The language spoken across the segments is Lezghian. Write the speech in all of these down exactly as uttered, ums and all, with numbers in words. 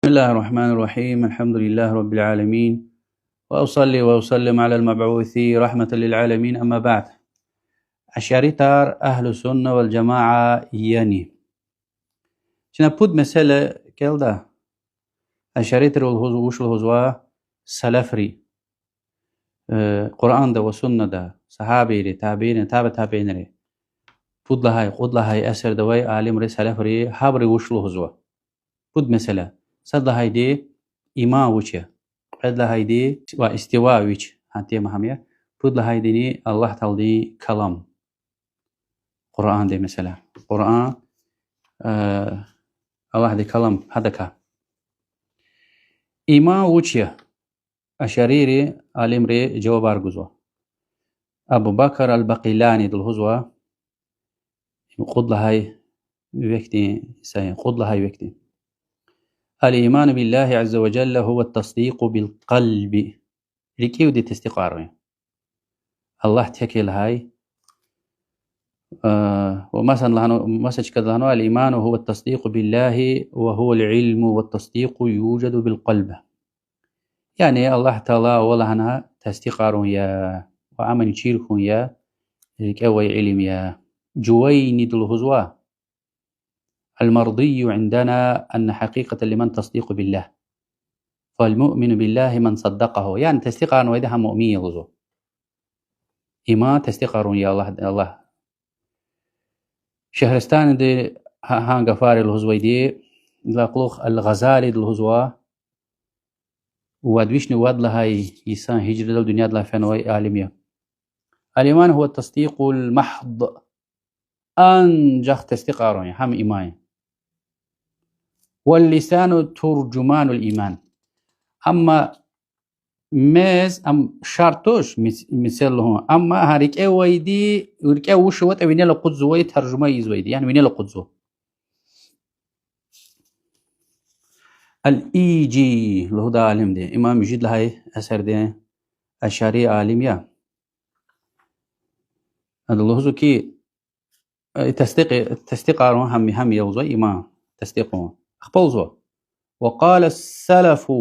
بسم الله الرحمن الرحيم. الحمد لله رب العالمين. وأصلي وأسلم على المبعوث رحمة للعالمين. أما بعد. Ашаритар, агьлу сунна вал жамаа яни. Чна пуд месэла кӀелда. Ашаритри лугьуз-, вуч лугьузва, салафри. Э, Къуръанда ва суннада, сагьабийри, табиинри, таба табиинри, пуд лагьай, кьуд лагьай асирда авай алимри, салафри, гьабуруз вуч лугьузва? Пуд месэла. Сад лагьайди, иман вуч я? Кьвед лагьайди, ва истива вич, гьа тема гьам я. Пуд лагьайдини Аллагь Тааладин калам. Къуръанди месэла. Къуръан, э, Аллагьдин калам, гьадакай. Иман вуч я? Ашарийри, алимри жавабар гузва. Абу Бакр аль-Бакъиланиди лугьузва, кьуд лагьай векдин, са-, кьуд лагьай векдин: الإيمان بالله عز وجل هو التصديق بالقلب. РикӀивди тестикьарун я Аллагь тек я лагьай. Э, ва масан лагьана, маса чкада лагьана: الإيمان هو التصديق بالله وهو العلم والتصديق يوجد بالقلب. Яни Аллагь Таала ава лагьана тестикьарун я, ва амани чир хьун я, рикӀе авай илим я. Жувайниди лугьузва: المرضي عندنا أن حقيقة الإيمان التصديق بالله. فالمؤمن بالله من صدقه. Яни тестикьарнавайди гьам муъмин я лугьузва. Иман тестикьарун я Аллагь, Аллагь. Шагьристаниди гьа-, гьа гафар лугьузвайди, идалай кьулухъ аль-Гъазалиди лугьузва, вад вишни вад лагьай йисан гьижрадал дуьньядилай фенвай алим я. الإيمان هو التصديق المحض. Анжах тестикьарун я, гьам иман я. واللسان ترجمان الإيمان. Амма мез, ам шартӀ туш, мец-, мецел лугьун. Амма гьа рикӀе авайди, рикӀе вуч аватӀа винел акъудзавай таржума ийизвайди, яни винел акъудзава. Аль-Ижи лугьудай алимди, им муьжуьд лагьай асирдин ашари алим я. Ада лугьузва хьи, э, тестикь, тестикьарун гьам, гьам я лугьузва, иман тестикьун. Ахпа лугьузва: وقال السلف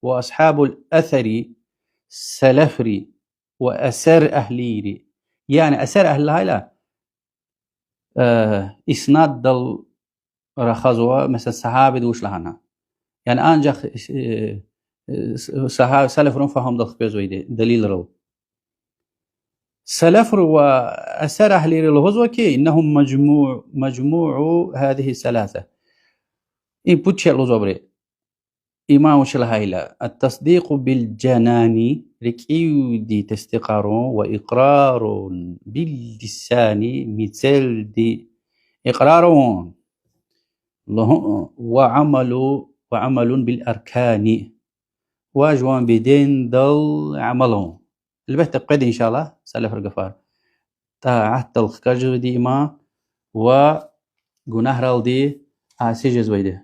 وأصحاب الأثر, салафри ва асар агьлийри. Яни асар агьли лагьайла, э, иснаддал рахазва, месела, сагьабиди вуч лагьана. Яни анжах, э, э, с-, сагьа-, салафрин фагьумдал хквезвайди, далилрал. Салафри ва асар агьлийри лугьузва хьи, إنهم مجموع، مجموع هذه الثلاثة. Им пуд шей лугьузва абуру. Иман вуч лагьайла: التصديق بالجنان, рикӀивди тестикьарун, وإقرار باللسان, мецелди икьрар авун, وعمل، وعمل بالأركان, ва жуван бедендал амал авун. Гьелбетда, къведа, иншаллагь, салафрин гафар: тӀаатдал хкаж жезвайди иман ва гунагьралди аси жезвайди.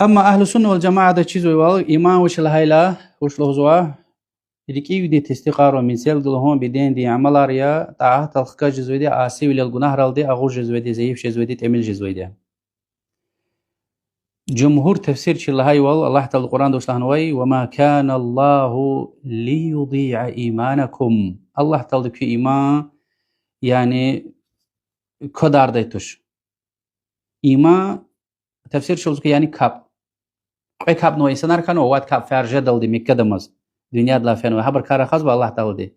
Амма агьлу сунна вал жамаада чизвайвал, иман вуч лагьайла, вуч лугьузва, рикӀивди тестикьарун, мецелди лугьун, бедендин амалар я, тӀаатдал хкаж жезвайди, асивилел, гунагьралди агъуз жезвайди, зайиф жезвайди, тӀимил жезвайди. Жумгьур тафсирчийри лагьайвал, Аллагь Таала Къуръанда вуч лагьанвай: وما كان الله ليضيع إيمانكم. Аллагь Таалади куь иман, яни, квадардай туш. Иман, тафсирчийри лугьузва хьи, яни капӀ. Кьве капӀнавай инсанар хьанва, вад капӀ фарз жедалди Меккадамаз дуьньядилай фенвай. Гьабурукай рахазва Аллагь Таалади.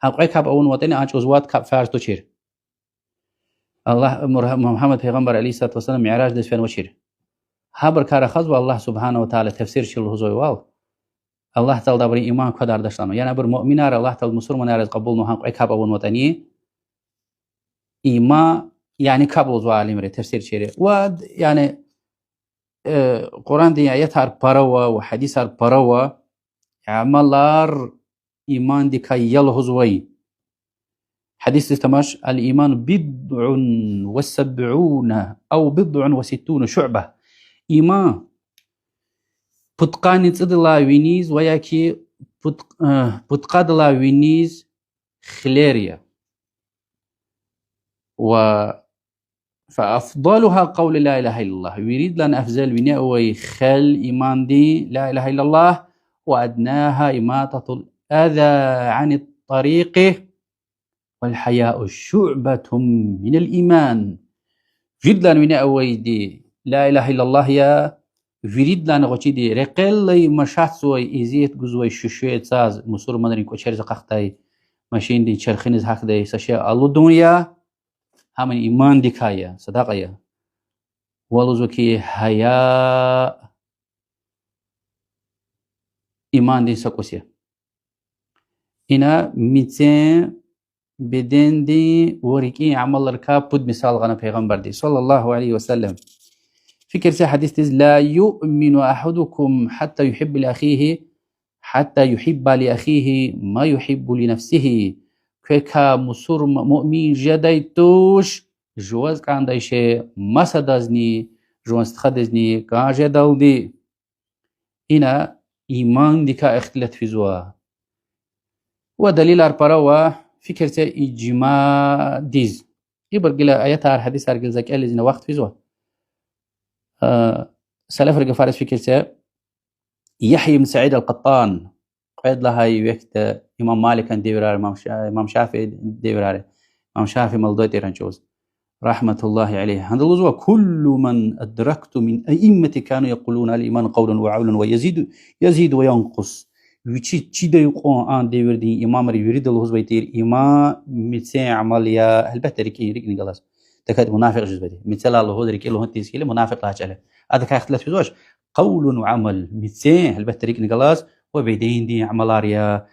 Гьа кьве капӀ авунватӀани, а чӀавуз вад капӀ фарз тушир. Аллагь, Мур-, Мугьаммад пайгъамбар عليه الصلاة والسلام мираждиз фенвачир. Гьабурукай рахазва Аллагь سبحانه وتعالى, тафсирчийри лугьузвайвал, Аллагь Таалади абурун иман квадардач лагьанва. Яни абур муъминар, Аллагь Таалади мусурманар яз кьабулнава гьа кьве капӀ авунватӀани, иман, яни капӀ лугьузва алимри, тафсирчийри. Ва, яни, э, Къуръандин аятар пара ава ва гьадисар пара ава, амалар имандикай я лугьузвай. Гьадисдиз тамаш: الإيمان بضع وسبعون أو بضع وستون شعبة. Иман пудкъанни цӀудалай виниз ва яки пуд-, э, пудкъадалай виниз хилер я. Ва فأفضلها قول لا إله إلا الله. Виридалай афзал вине авай хел имандин لا إله إلا الله, وأدناها إماطة الأذى عن الطريق والحياء شعبة من الإيمان. Виридалай вине авайди لا إله إلا الله я, виридалай гъвечӀиди рекьелай машатзавай, эзият гузвай, шуьшуьцаз мусурманрин кӀвачериз акьахдай, машиндин чархиниз гьахьдай са шей алудун я, гьам имандикай я, садакьа я. Ва лугьузва хьи, гьая имандин са кӀус я. Ина мецен, бедендин ва рикӀин амалрикай пуд мисал гъана Пайгъамбарди, صلى الله عليه وسلم. Фикир це гьадисдиз: لا يؤمن أحدكم حتى يحب لأخيه، حتى يحب لأخيه ما يحب لنفسه. Квекай мусурма-, муъмин жедай туш, жуваз кӀандай шей масадазни, жуван стхадизни кӀан жедалди. Ина имандикай ихтилат физва. Ва далилар пара ава, фикир це ижмадиз. Ибур гила аятар, гьадисар гила за кӀелиз ина вахт физва. Салафрин гафариз фикир це, Яхья ибн Саид ал-Къаттан, кьвед лагьай векда имам Маликан девирар, имам Ша-, имам Шафии девирар, имам Шафии молодой тиран чӀавуз, رحمة الله عليه. Гьада лугьузва: كل من أدركت من أئمة كانوا يقولون الإيمان قول وعمل ويزيد، يزيد وينقص. Вичиз чидай кьван а девирдин имамри вирида лугьузвай тир: иман мецен амал я, гьелбетда, рикӀин, рикӀни галаз. ТахьайтӀа мунафикь жезвайди. Мецелай лугьуз, рикӀи лугьун тийиз хьайила, мунафикьдилай чӀал я. Адакай ихтилат физва вач. قول وعمل, мецен, гьелбетда, рикӀни галаз, ва бедендин амалар я,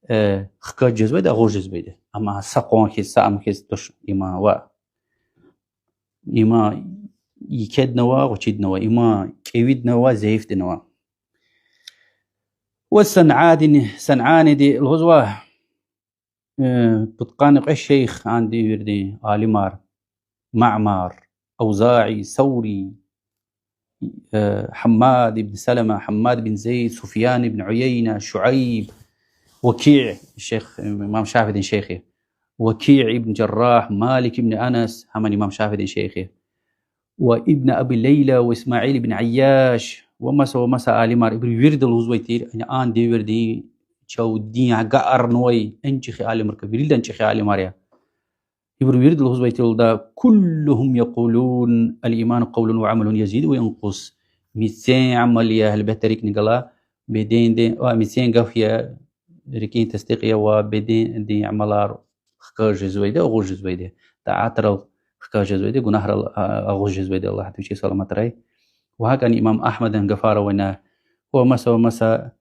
э, хкаж жезвайди, агъуз жезвайди. Амма са кьван хьиз, са ам хьиз туш иман ва иман екедни ава, гъвечӀидни ава, иман кӀевидни ава, зайифдини ава. Ва СанӀадин, СанӀаниди лугьузва, э, пудкъанни кьве шейх а девирдин алимар: Маъмар, Авзаи, Саври, э, Гьаммад ибн Салама, Гьаммад бин Зайд, Суфьян ибн Уяйна, Шуайб, Ваки, шейх, имам Шафиидин шейх я, Ваки ибн Жаррагь, Малик ибн Анас, гьамани имам Шафиидин шейх я, ва Ибн Аби Лайла, ва Исмаил ибн Айяш, ва маса, ва маса алимар, ибуру вирида лугьузвай тир, яни а девирдин чав дин агакьарнавай, эн чӀехи алимрикай виридалай чӀехи алимар я. Ибуру вирида лугьузвай тир лугьуда: كلهم يقولون الإيمان قول وعمل يزيد وينقص. Мецен амал я, гьелбетда, рикӀни гала, бедендин, ва мецен гаф я, рикӀин тасдикь я ва бедендин амалар хкаж жезвайди, агъуз жезвайди. ТӀаатрал хкаж жезвайди, гунагьрал, а, агъуз жезвайди, Аллагь вичи саламатрай. Ва гьакӀни имам Агьмадан гафар авайна, ва маса, ва маса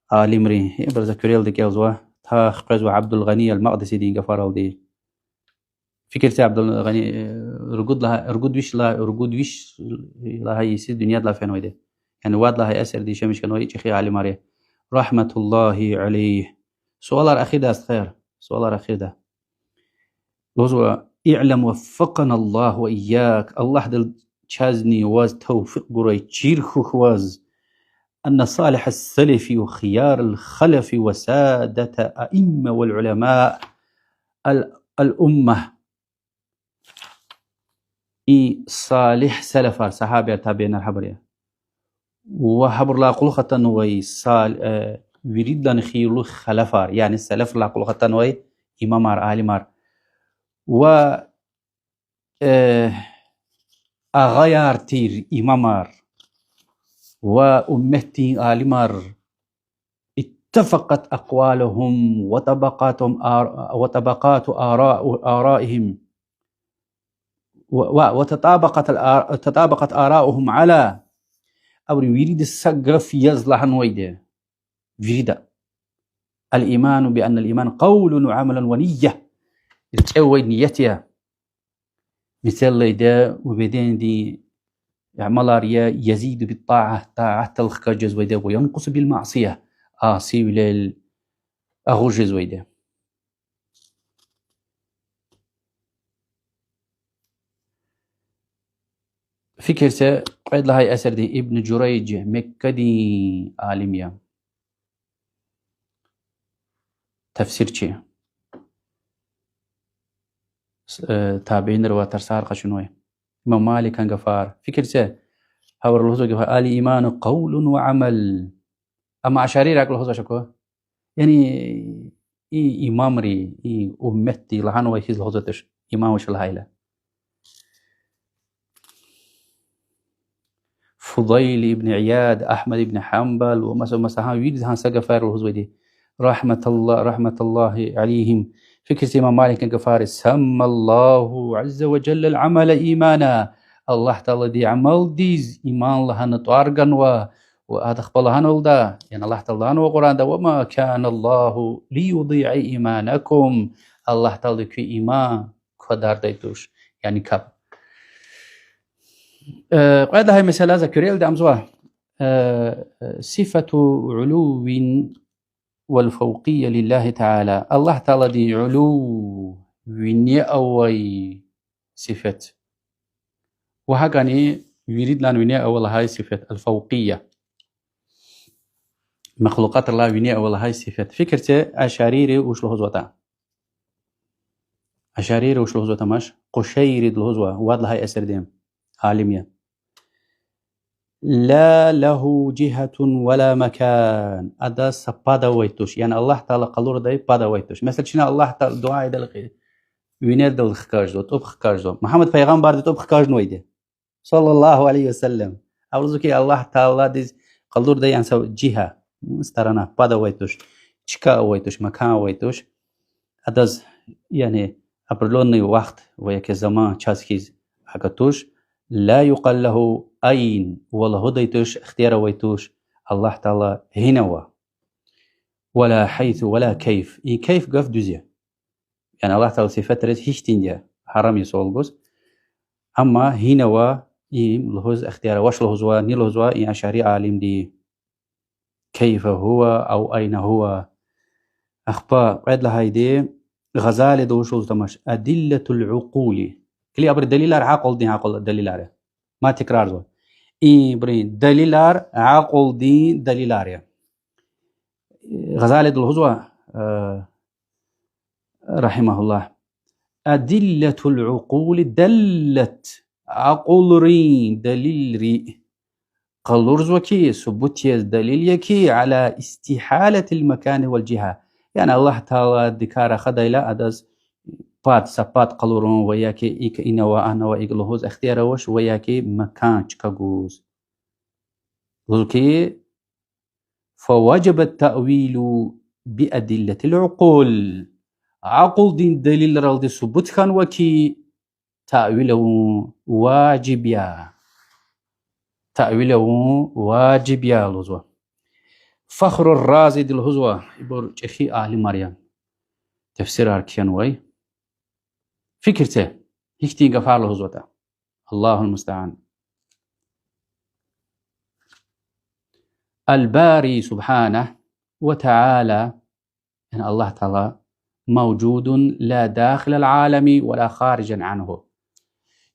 алимрин, ибур за куьрелди кӀелзава, та къвезва Абдулгъани ал-Макъдисидин гафаралди. Фикир це, Абдулгъани, э, ругуд лагьай, ругуд виш ла-, ругуд виш лагьай йисуз дуьньядилай фенвайди. Яни вад лагьай асирда яшамиш хьанвай чӀехи алимар я. رحمة الله عليه. Суалар эхирда, стхаяр. Суалар эхирда. Лугьузва: اعلم وفقنا الله وإياك, Аллагьди чазни ваз тавфикь гурай, чир хьухь ваз, أن صالح السلف وخيار الخلف وسادة الأئمة والعلماء ال-، الأمة. И салигь салафар, сагьабияр, табиинар гьабур я. Ва гьабурулай кьулухъ атанвай сал-, э, виридалай хийирлу халафар, яни салафрилай кьулухъ атанвай имамар, алимар. Ва, э, агъаяр тир имамар ва умметдин алимар. اتفقت أقوالهم وطبقاتهم آر-، وطبقات آراء-، آرائهم و-، و-، وتطابقت الآ-، تطابقت آراؤهم على. Абурун вирида са гаф яз лагьанвайди. Вирида. الإيمان بأن الإيمان قول وعمل ونية. РикӀевай ният я. Мецеллайда, убедендин амалар я, يزيد بالطاعة, тӀаатдал хкаж жезвайди, وينقص بالمعصية, асивилел агъуз жезвайди. Фикир це, кьвед лагьай асирдин Ибн Журайж, Меккадин алим я. Тафсирчи. С-, э, табиинривай тарсар къачунвай. Имам Маликан гафар. Фикир це, гьабур лугьузвай гафар: الإيمان قول وعمل. Амма ашарийри акӀ лугьузвач аку. Яни и имамри, и умметди лагьанвай хьиз лугьузватӀуш, имам вуч лагьайла. Фудайл ибн Ияд, Агьмад ибн Гьанбал ва маса, маса гьа вирида гьа са гафар лугьузвайди. رحمة الله، رحمة الله عليهم. Фикир це имам Маликан гафар: سمى الله عز وجل العمل إيمانا. Аллагь Таалади амалдиз иман лагьана тӀвар ганва, ва ада ахпа лагьанвалда, яни Аллагь Таала лагьанва Къуръанда: وما كان الله ليضيع إيمانكم. Аллагь Таалади куь иман квадардай туш, яни капӀ. Э, кьвед лагьай месэла за куьрелди амзава, э, э, صفة علو والفوقية لله تعالى. Аллагь Тааладин علو, вине авай сифет. Ва гьакӀни виридалай вине ава лагьай сифет, الفوقية. Махлукьатрилай вине ава лагьай сифет. Фикир це, ашарийри вуч лугьузватӀа. Ашарийри вуч лугьузватӀа, маш? Къушайриди лугьузва, вад лагьай асирдин алим я. لا له جهة ولا مكان. Адаз са пад авай туш. Яни Аллагь Таала къалурдай пад авай туш. Месела, чна Аллагь Таала дуьа ийидалди винедалди хкажзава, тӀуб хкажзава. Мугьаммад пайгъамбарди тӀуб хкажнавайди, صلى الله عليه وسلم. Абур лугьузва хьи, Аллагь Тааладиз къалурдай яни са جهة, сторона, пад авай туш, чка авай туш, макан авай туш. Адаз, яни, определённый вахт ва яки заман чаз хьиз агатуш, لا يقال له أين, ва лугьудай туш, ихтияр авай туш Аллагь Таала гьина ава. ولا حيث ولا كيف. И كيف гаф дуьз я. Яни Аллагь Таала сифетриз гьихьтинди я, гьарам я суал гуз. Амма гьина ава, им лугьуз ихтияр авач лугьузва, ни лугьузва и ашари алимди. كيف هو أو أين هو. Ахпа кьвед лагьайди, Гъазалиди вуч лугьуз тамаш: أدلة العقول. Килиг, абурун далилар акьулдин акьул далилар я. Мад тикрарзава. Ибурун далилар акьулдин далилар я. Гъазалиди лугьузва, э, رحمه الله: أدلة العقول دلت. Акьулрин далилри къалурзава хьи, субут яз далил я хьи, على استحالة المكان والجهة. Яни Аллагь Тааладикай рахадайла адаз пад, са пад къалурун ва яки икӀ ина ава, ана ава, икӀ лугьуз ихтияр авач ва яки макан чка гуз. Лугьузва хьи, فوجب التأويل بأدلة العقول. Акьулдин далилралди субут хьанва хьи, таъвил авун важиб я. Таъвил авун важиб я лугьузва. Фахру Разиди лугьузва, ибур чӀехи алимар я, тефсирар кхьенвай. Фикир це, гьихьтин гафар лугьузватӀа. الله المستعان. الباري سبحانه وتعالى, яни Аллагь Таала, موجود لا داخل العالم ولا خارجا عنه.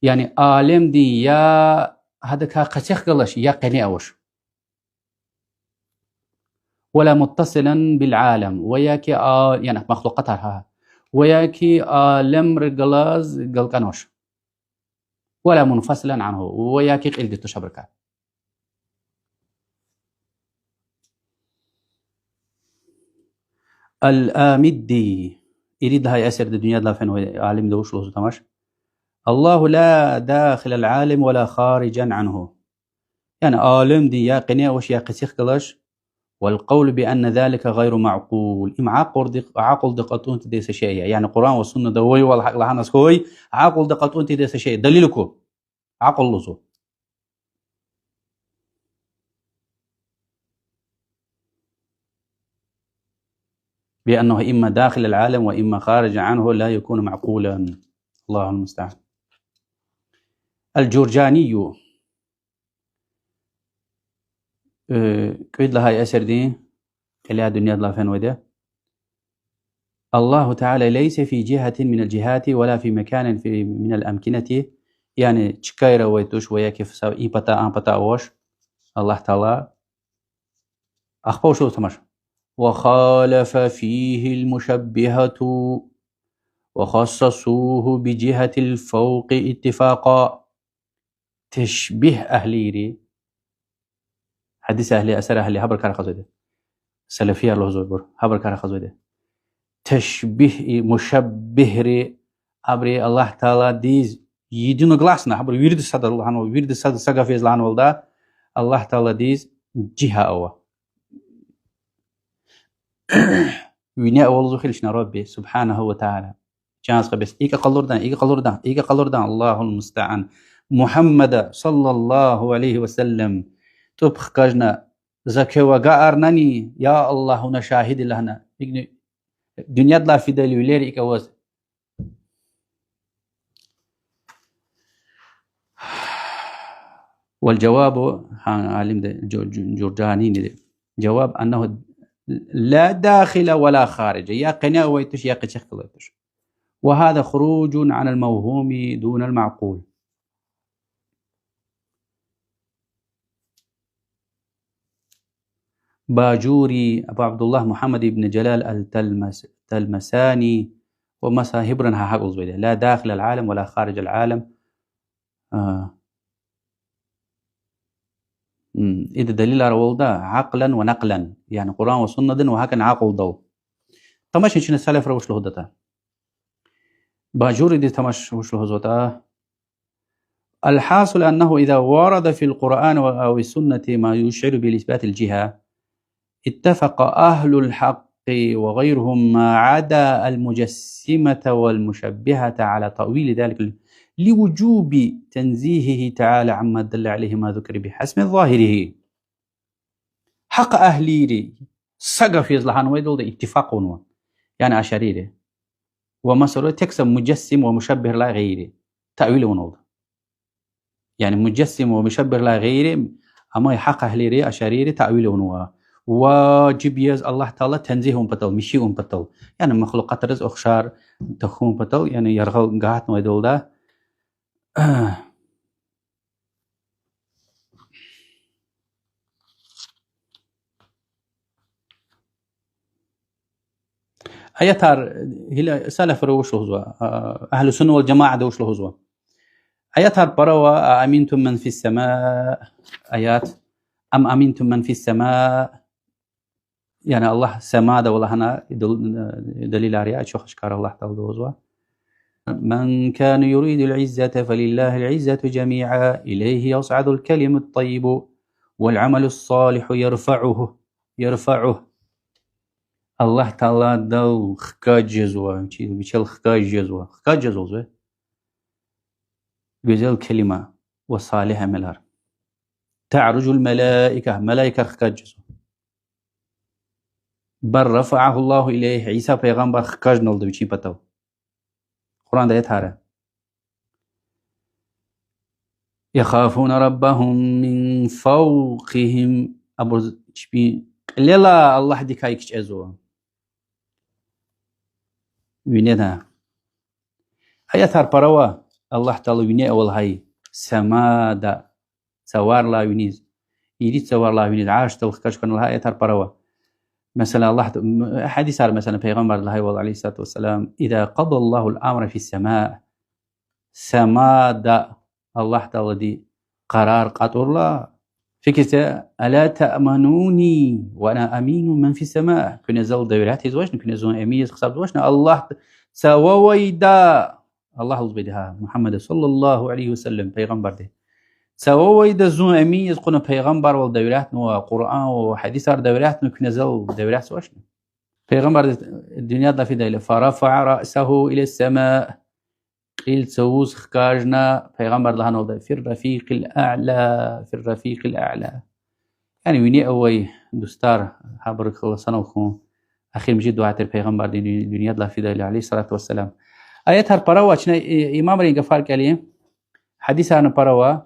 Яни алемдин я гьадакай къецихъ галач, я къене авач. ولا متصلا بالعالم, ва яки а-, яни махлукъатар гьа, ва яки алемри галаз галкӀанвач. ولا منفصلا عنه, ва яки кьилди туш абурукай. الآمدي, ирид лагьай асирда дуьньядилай фенвай алимди вуч лугьузва тамаш: الله لا داخل العالم ولا خارجا عنه. Яни алемдин я къене авач, я къецихъ галач. والقول بأن ذلك غير معقول. Им акьулди, акьулди кьатӀун тийидай са шей я. Яни Къуръан ва Суннада авайвал гьакӀ лагьаназ хьуй, акьулди кьатӀун тийидай са шей я. Далил аку. Акьул лугьузва. بأنه إما داخل العالم وإما خارجا عنه لا يكون معقولا. الله المستعان. الجرجاني, э, кӀуьд лагьай асирдин кьиляй дуьньядилай фенвайди я. الله تعالى ليس في جهة من الجهات ولا في مكان في، من الأمكنة. Яни чкайра авай туш ва яки са и пата, а пата авач Аллагь Таала. Ахпа вуч лугьуз тамаш: وخالف فيه المشبهة وخصصوه بجهة الفوق اتفاقا. тешбигь агьлийри, гьадис агьли, асар агьли, гьабурукай рахазвайди. Салафияр лугьузвайбур, гьабурукай рахазвайди. Тешбигь и мушаббигьри, абуру Аллагь Тааладиз единогласно, гьабуру вирида сада лагьанвал, вирида сада са гаф яз лагьанвалда, Аллагь Тааладиз жигьа ава. Вине авалзухилчна Рабби, سبحانه وتعالى. Чан сха бес, икӀ къалурдан, икӀ къалурдан, икӀ къалурдан, الله المستعان. Мугьаммада, صلى الله عليه وسلم, тӀуб хкажна, за квев агакьарнани, я Аллагь, вуна шагьид я лагьана. Икни дуьньядилай фидайла вилер икӀ аваз. والجواب, гьа, алимди Жу-, Жу-, Журжанини, جواب أنه لا داخل ولا خارج. Я къене авай туш, я къецихъ галай туш. وهذا خروج عن الموهوم دون المعقول. Бажури, Абу Абдуллагь Мугьаммад ибн Жалал ал-Талмас-, Талмасани ва маса гьибурун гьа гьакӀ лугьузвайди. لا داخل العالم ولا خارج العالم. А, м, ида далилар авалда, عقلا ونقلا. Яни Къуръан ва Суннадин ва гьакӀни акьулдал. Тамашин чна салафра вуч лугьудатӀа. Бажуридиз тамаш вуч лугьузватӀа. الحاصل أنه إذا ورد في القرآن أو السنة ما يشعر بإثبات الجهة، اتفق أهل الحق وغيرهم ما عدا المجسمة والمشبهة على تأويل ذلك لوجوب تنزيهه تعالى عما دل عليه ما ذكر بحسب ظاهره. Гьахъ агьлийри са гаф яз лагьанвайдалда иттифакъ авунва. Яни ашарийри. Ва масала тек са мужассим ва мушаббигьрилай гъейри. Таъвил авуналда. Яни мужассим ва мушаббигьрилай гъейри, амай гьахъ агьлийри, ашарийри таъвил авунва. Важиб яз Аллагь Таала танзигь авун патал, михьи авун патал. Яни махлукьатриз ухшар тахьун патал, яни яргъал гатнавайдалда. Аятар, гила салафра вуч лугьузва, а, агьлу сунна вал жамаада вуч лугьузва. Аятар пара ава, أأمنتم من في السماء, аят, أم أمنتم من في السماء, яни Аллагь самада ава лагьана дал-, далилар я, ачух ашкара Аллагь Таала лугьузва. من كان يريد العزة فلله العزة جميعا إليه يصعد الكلم الطيب والعمل الصالح يرفعه، يرفعه. Аллагь Тааладал хкаж жезва, чи вичел хкаж жезва, хкаж жезва зе. Гуьзел келима ва салигь амалар. تعرج الملائكة, малаикар хкаж жезва. بل رفعه الله إليه, Иса пайгъамбар хкажналда вичин патав. Къуръанда аятар я. يخافون ربهم من فوقهم. Абур чпин кьилел Аллагьдикай кичӀезва. Винена. Аятар пара ава, Аллагь Таала вине ава лагьай самада, цаварилай виниз, ирид цаварилай виниз, аршдал хкаж хьана лагьай аятар пара ава. Месела, Аллагь, гьадисар, месела, пайгъамбарди лагьайвал, عليه الصلاة والسلام, إذا قضى الله الأمر في السماء, самада Аллагь Таалади къарар кьатӀурла, фикир це, ألا تأمنوني وأنا أمين من في السماء, куьне зал доверять ийизвачни, куьне зун эмин яз гьисабзавачни, Аллагь цававайда, Аллагь лугьузва беди гьа Мугьаммада صلى الله عليه وسلم пайгъамбарди. Цававайда зун эмин яз кьуна пайгъамбарвал доверятнава, Къуръанвал, гьадисар доверятнава, куьне зал доверятзавачни. Пайгъамбарди дуьньядилай фидайла, فرفع رأسه إلى السماء, кьил цавуз хкажна, пайгъамбарди лагьаналда, في الرفيق الأعلى, في الرفيق الأعلى. Яни вине авай дустар, гьабурухъ санал хьун, эхиримжи дуьа тир пайгъамбардин дуьньядилай фидайла, عليه الصلاة والسلام. Аятар пара ава, чна имамрин гафар кӀелин, гьадисарни пара ава.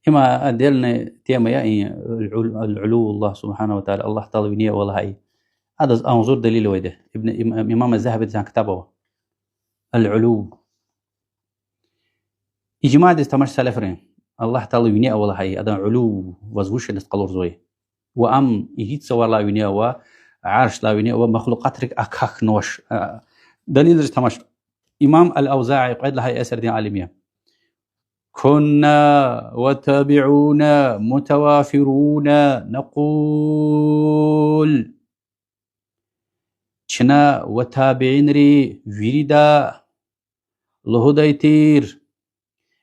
Има отдельная тема я, и العلو, العلو الله سبحانه وتعالى, Аллагь Таала вине ава лагьай. Адаз агъзур далил авайди. Ибн, им-, имам Загьабидиз ктаб ава. العلو. Ижмадиз тамаш салафрин. Аллагь Таала вине ава лагьай, адан علو, возвышенность къалурзавай. Ва ам ирид цаварилай вине ава, аршдилай вине ава, махлукьатрик акахьнавач, а, Далилриз тамаш. Имам аль-Авзаи кьвед лагьай асирдин алим я. كنا والتابعون متوافرون نقول. Чна ва табиинри вирида лугьудай тир: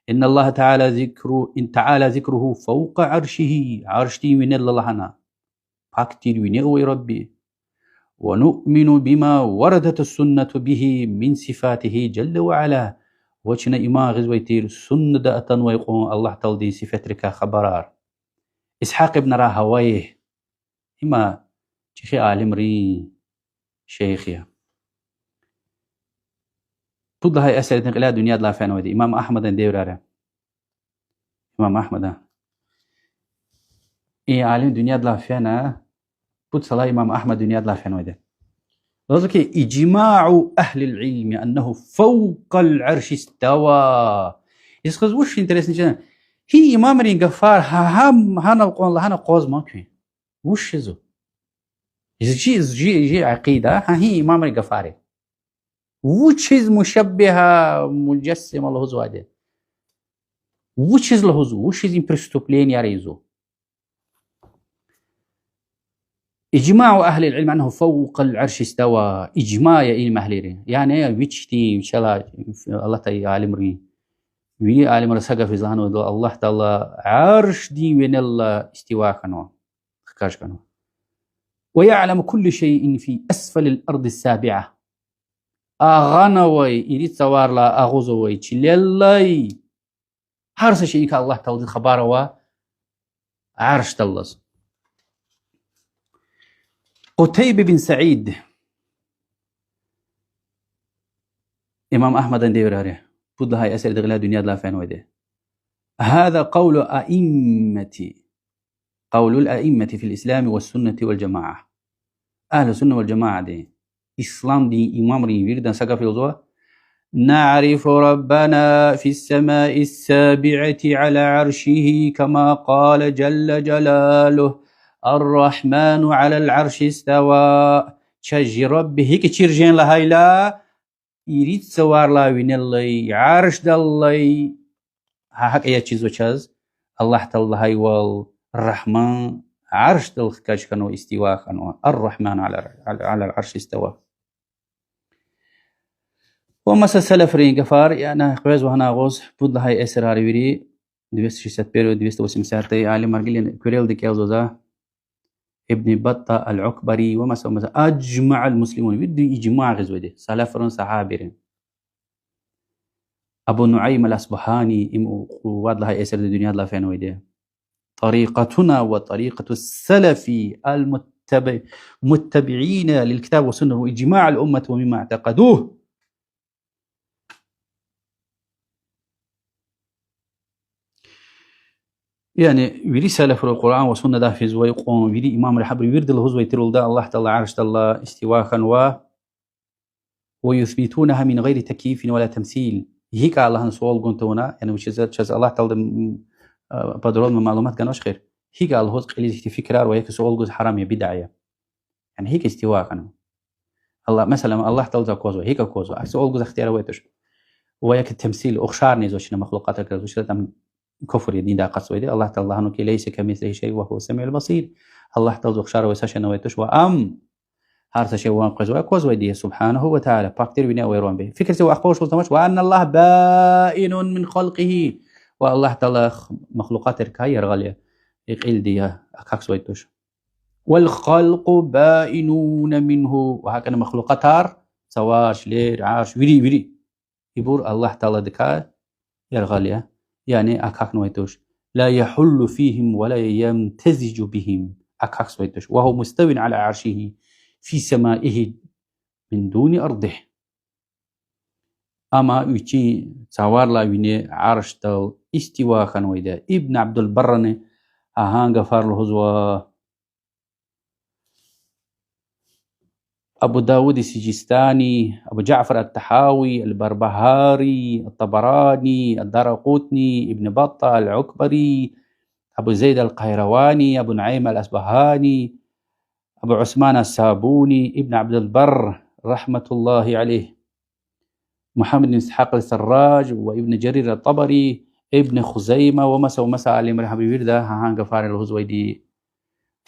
إن الله تعالى ذكر، إن تعالى ذكره فوق عرشه, аршдин винел лагьана. Пак тир вине авай Рабби. ونؤمن بما وردت السنة به من صفاته جل وعلا. Ва чна иман гъизвай тир суннада атанвай кьван Аллагь Тааладин сифетрикай хабарар. Исгьакь ибн Рагьавайгь. Има чӀехи алимрин шейх я. Пуд лагьай асирдин кьиляй дуьньядилай фенвайди, имам Агьмадан девирара. Имам Агьмада. И алим дуьньядилай фена, пуд йисалай имам Агьмад дуьньядилай фенвайди. Лугьузва хьи, إجماع أهل العلم أنه فوق العرش استوى. Ихьтин вуч интересный чна. Гьи имамрин гафар гьа-, гьа-, гьанал кьван лагьана акъвазман куьн. Вуч жезва? Жи, жи, жи акъида, гьа гьи имамрин гафар я. Вучиз мушаббигьа, муджассима лугьузвайди? Вучиз лугьузва, вучиз и преступленияр ийизва? إجماع أهل العلم أنه فوق العرش استوى. Ижма я илим агьлийрин. Яни вичтин, вичелай, алатай алимрин. Вири алимри са гаф ийиз лагьанвайди, Аллагь Таала аршдин винелай истива хьанва, хкаж хьанва. ويعلم كل شيء في أسفل الأرض السابعة. Агъанавай, ирид цаварилай агъуз авай чилелай, гьар са шейиникай Аллагь Тааладиз хабар ава, аршдал алаз. Къутайба бин Саид, имам Агьмадан девирара, пуд лагьай асирдин кьиляй дуьньядилай фенвайди. هذا قول أئمة، قول الأئمة في الإسلام والسنة والجماعة. Агьлу сунна вал жамаадин, исламдин имамрин виридан са гаф я лугьузва: نعرف ربنا في السماء السابعة على عرشه كما قال جل جلاله: الرحمن على العرش استوى. Чаз чи Рабби гьикӀ чир жен лагьайла, ирид цаварилай винелай, аршдал алай, гьа гьакӀ я чизва чаз, Аллагь Таала лагьайвал, Рагьман аршдал хкаж хьанва, истива хьанва. الرحمن على، على العرش استوى. Ва маса салафрин гафар, яни къвезва гьана агъуз, пуд лагьай асирар вири, двести шестьдесят первый, двести восемьдесят алимар гилин куьрелди кӀелзава за, Ибн Баттута аль-Укбари ва маса, ва маса, أجمع المسلمون, вирида ижма гъизвайди, салафрин, сагьабийрин. Абу Нуайм аль-Асбагьани, им вад лагьай асирда дуьньядилай фенвайди. طريقتنا وطريقة السلف المتبع، متبعين للكتاب والسنة وإجماع الأمة ومما اعتقدوه. Яни вири салафри Къуръан ва суннадай физвай кьван вири имамри гьабуру вирида лугьузвай тирвалда Аллагь Таала аршдал алай истива хьанва. ويثبتونها من غير تكييف ولا تمثيل. ГьикӀ лагьана суал гун тавуна, яни вучиз чаз Аллагь Таалади, м, а, подробно малумат ганвач эхир. ГьикӀ лугьуз кьилиз ихьтин фикирар ва яки суал гуз гьарам я, бидаа я. Яни гьикӀ истива хьанва? Аллагь, месела, Аллагь Тааладиз аквазва, гьикӀ аквазва? Ахьтин суал гуз ихтияр авай туш. Ва яки тамсил, ухшарни ийизва чна махлукьатар галаз, вучиз ам куфр я, диндай акъатзавайди. Аллагь Таала лагьанва хьи, ليس كمثله شيء وهو السميع البصير. Аллагь Тааладиз ухшар авай са шейни авай туш, ва ам гьар са шей ван къвезвай, аквазвайди я, سبحانه وتعالى, пак тир, вине авай рван би. Фикир це ва ахпа вуч лугьуз тамач, وأن الله بائن من خلقه. Ва Аллагь Таала махлукьатрикай яргъал я, и кьилди я, акахьзавай туш. والخلق بائنون منه. Ва гьакӀни махлукьатар, цавар, чилер, арш, вири, вири. Ибур Аллагь Тааладикай яргъал я, яни акахьнавай туш. لا يحل فيهم ولا يمتزج بهم. Акахьзавай туш. وهو مستو على عرشه في سمائه من دون أرضه. Амма вичин цаварилай вине аршдал истива хьанвайди я. Ибн Абдул-Баррани гьа гьа гафар лугьузва. Абу Давуд ас-Сиджистани, Абу Жафар ат-Тахави, аль-Барбагьари, ат-Табарани, ад-Даракъутни, Ибн Батта аль-Укбари, Абу Зайд аль-Къайравани, Абу Нуайм аль-Асбагьани, Абу Усман ас-Сабуни, Ибн Абдул-Барр, رحمة الله عليه. Мугьаммад ибн Исгьакъ ал-Сарраж ва Ибн Жарир ат-Табари, Ибн Хузайма ва маса, ва маса алимри гьа вирида гьа гьа гафар лугьузвайди.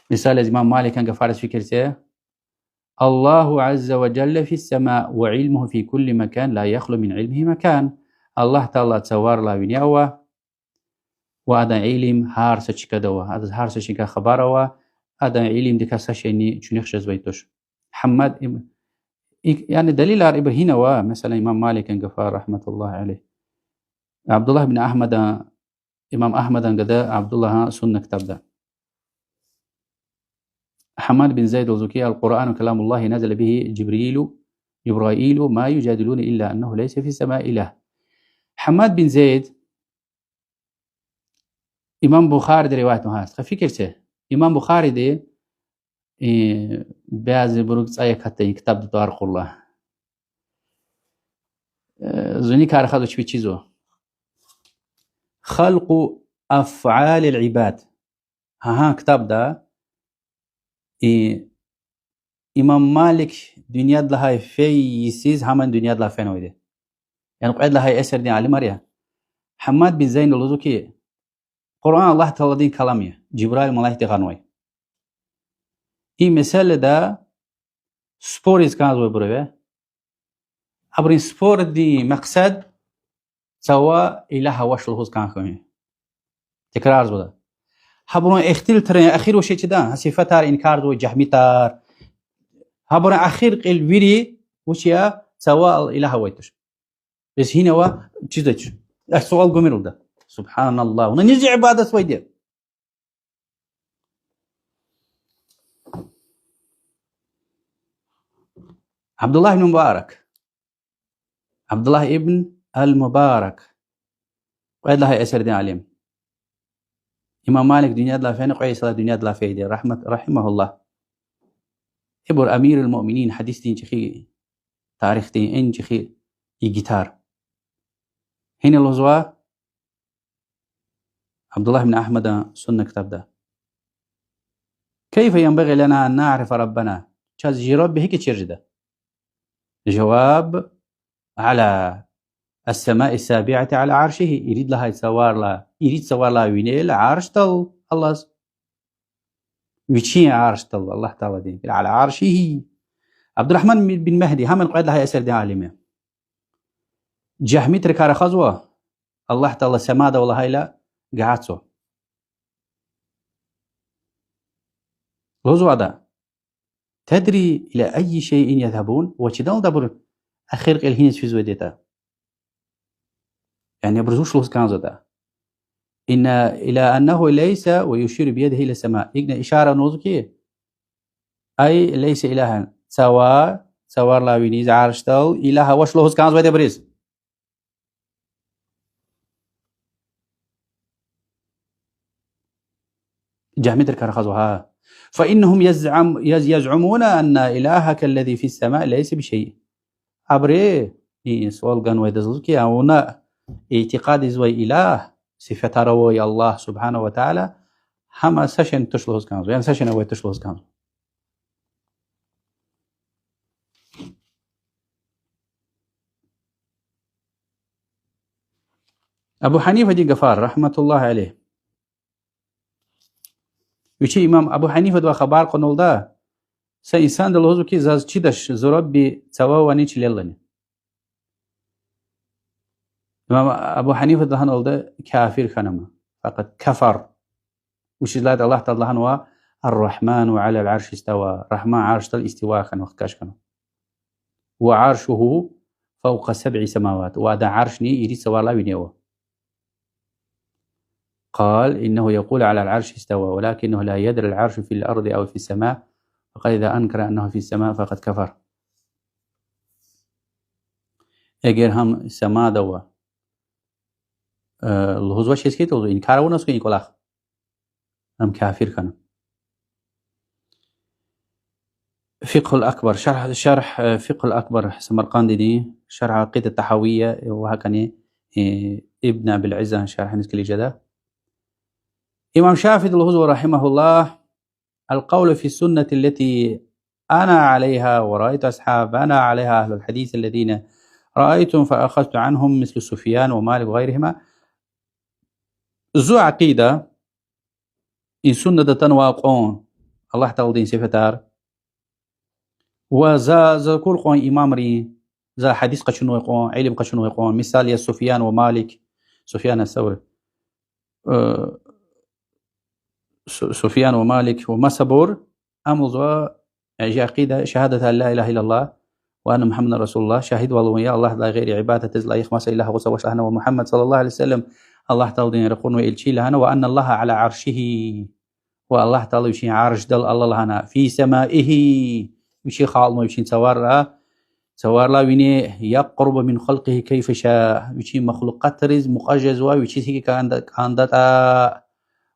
Мисал яз, имам Маликан гафариз фикир це: الله عز وجل في السماء وعلمه في كل مكان لا يخلو من علمه مكان. Аллагь Таала цаварилай вине ава, ва адан илим гьар са чкада ава, адаз гьар са чкайрикай хабар ава, адан илимдикай са шейни чуьнуьх жезвай туш. Гьаммад иб-, ик-, яни далилар ибур гьина ава, месела, имам Маликан гафар, рагьматуллагьи алейгь. Абдуллагь ибн Агьмадан, имам Агьмадан гада Абдуллагьан Сунна ктабда. Гьаммад бин Зайд лугьузва ки: القرآن كلام الله نزل به جبريل، جبرائيل، ما يجادلون إلا أنه ليس في السماء إله. Гьаммад бин Зайд, имам Бухариди риваят гьаст. Ха фикир це, имам Бухариди, э, бязибуру цӀай акатда и ктабда тӀвар кьурла. Э, зуникай рахазва чпи чизва. خلق أفعال العباد. Гьа гьа ктабда, и, имам Малик дуьньяда лагьай фей йисуз гьамани дуьньяда лагьай фенвайди. Яни кьвед лагьай асирдин алимар я. Гьаммад бин Зайд лугьузва ки, Къуръан Аллагь Тааладин калам я, Жибраил малаикди гъанвай. И месэлада спор ийиз кӀанзавайбур ава. Абурун спордин макьсад цава илагь авач лугьуз кӀан хьун я. Текрарзавайди я. Гьабурун ихтилатрин эхир вуч я чида, гьа сифатар инкарзавай жагьмитар. Гьабурун эхир кьил вири вуч я, цава илагь авай туш. Бес гьинава чизвач. Аш суал гумир лугьуда. Субгьаналлагь. Вуна низ ибадатзавайди я? Абдуллагь ибн Мубарак. Абдуллагь ибн ал-Мубарак. Кьвед лагьай асирдин алим. Имам Малик дуьньядилай фена кьве йисалай дуьньядилай фейиди, рагьмат, рагьимагьуллагь. Ибур амирул муъминин, гьадисдин чӀехи, тарихдин эн чӀехи игитар. Гьина лугьузва Абдуллагь ибн Агьмадан Сунна ктабда: كيف ينبغي لنا أن نعرف ربنا؟ Чаз чи Рабби гьикӀ чир жеда? Жаваб: على السماء السابعة على عرشه. Ирид лагьай цаварилай, ирид цаварилай винел Аршдал Аллагьз. Вичин Аршдал, Аллагь Тааладин. على عرشه. Абдуррагьман бин Магьди, гьамани кьвед лагьай асирдин алим я. Жагьмитрикай рахазва, Аллагь Таала самада ава лагьайла гагьатзава. Лугьузва ада: تدري إلى أي شيء يذهبون؟ Ваз чида лугьуда абуру эхир кьил гьиниз физвайди ятӀа? Яни абуруз вуч лугьуз кӀанзаватӀа? إن، إلى أنه ليس، ويشير بيده إلى السماء. ИкӀна ишара авунва ки, أي ليس إلها. Цава, цаварилай виниз Аршдал илагь авач лугьуз кӀанзавайди абуруз. Жагьмитрикай рахазва гьа. فإنهم يزعم، يز-، يزعمون أن إلهك الذي في السماء ليس بشيء. Абуру и суал ганвайди я лугьуз ки, а вуна итикъад ийизвай илагь, сифатар авай Аллагь سبحانه وتعالى, гьам са шейни туш лугьуз кӀанзава, яни са шейни авай туш лугьуз кӀанзава. Абу Гьанифадин гафар, رحمة الله عليه. Вичи имам Абу Гьанифадивай хабар кьуналда, са инсанди лугьузва ки, заз чидач зи Рабби цававани чилелани. Имам Абу Гьанифади лагьаналда, кафир хьана ам, فقد كفر. Вучиз лагьайтӀа Аллагь Таала лагьанва: الرحمن على العرش استوى. Рагьман Аршдал истива хьана, вахкаж хьана. وعرشه فوق سبع سماوات. Ва адан Аршни ирид цаварилай вине ава. قال: إنه يقول على العرش استوى، ولكنه لا يدري العرش في الأرض أو في السماء، فقد إذا أنكر أنه في السماء فقد كفر. Эгер гьам самада ава, э, лугьузвачиз хьайитӀа, лугьузва, инкар авунваз хьайитӀа и кӀвалах, ам кафир хьана. Фикъгьул Акбар, шаргь, шаргь, э, Фикъгьул Акбар Самаркъандидин, шаргь Акъида Тагьавия, э, ва гьакӀни, э, Ибн Абил Иззан шаргьиниз килиг жеда. Имам Шафииди лугьузва, رحمه الله: القول في السنة التي أنا عليها ورأيت أصحابنا عليها أهل الحديث الذين رأيتهم فأخذت عنهم مثل سفيان ومالك وغيرهما. Зи акъида, и суннада атанвай кьван Аллагь Тааладин сифетар, ва за, за акур кьван имамрин, за гьадис къачунвай кьван, илим къачунвай кьван, мисал яз Суфьян ва Малик, Суфьян ас-Саври, э, Су-, Суфьян ва Малик ва масабур, ам лугьузва, э, жи акъида, шагьадат ан ла илагьа иллаллагь ва анна Мугьаммадан расулуллагь, шагьидвал авун я Аллагьдилай гъейри ибадатдиз лайих маса илагь гъиз авач лагьана, ва Мугьаммад صلى الله عليه وسلم Аллагь Тааладин ракъурнавай элчи я лагьана, وأن الله على عرشه, ва Аллагь Таала вичин аршдал ала лагьана, في سمائه, вичи халкьнавай вичин цаварра, цаварилай вине, يقرب من خلقه كيف شاء, вичин махлукъатриз мукьва жезва, вичиз гьикӀ кӀанда-, кӀандатӀа.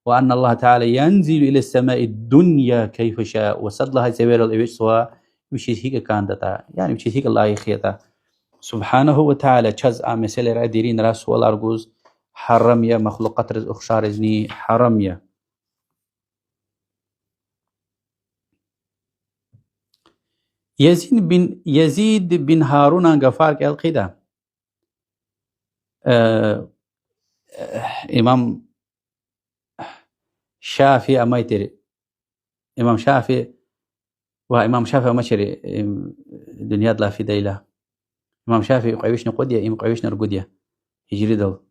وأن الله تعالى ينزل إلى السماء الدنيا كيف شاء, ва сад лагьай цеверал эвичӀзава, вичиз гьикӀ кӀандатӀа, яни вичиз гьикӀ лайих ятӀа. سبحانه وتعالى чаз а месэлайра, деринра суалар гуз гьарам я, махлукъатриз ухшаризни гьарам я. Язид бин, Язид бин Гьарунан гафар кӀел хъийида. Э, э, имам Шафии амай тир. Имам Шафии ва имам Шафии амачир, им, дуьньядилай фидайла. Имам Шафии кьве вишни кьуд я, им кьве вишни ругуд я гьижридал.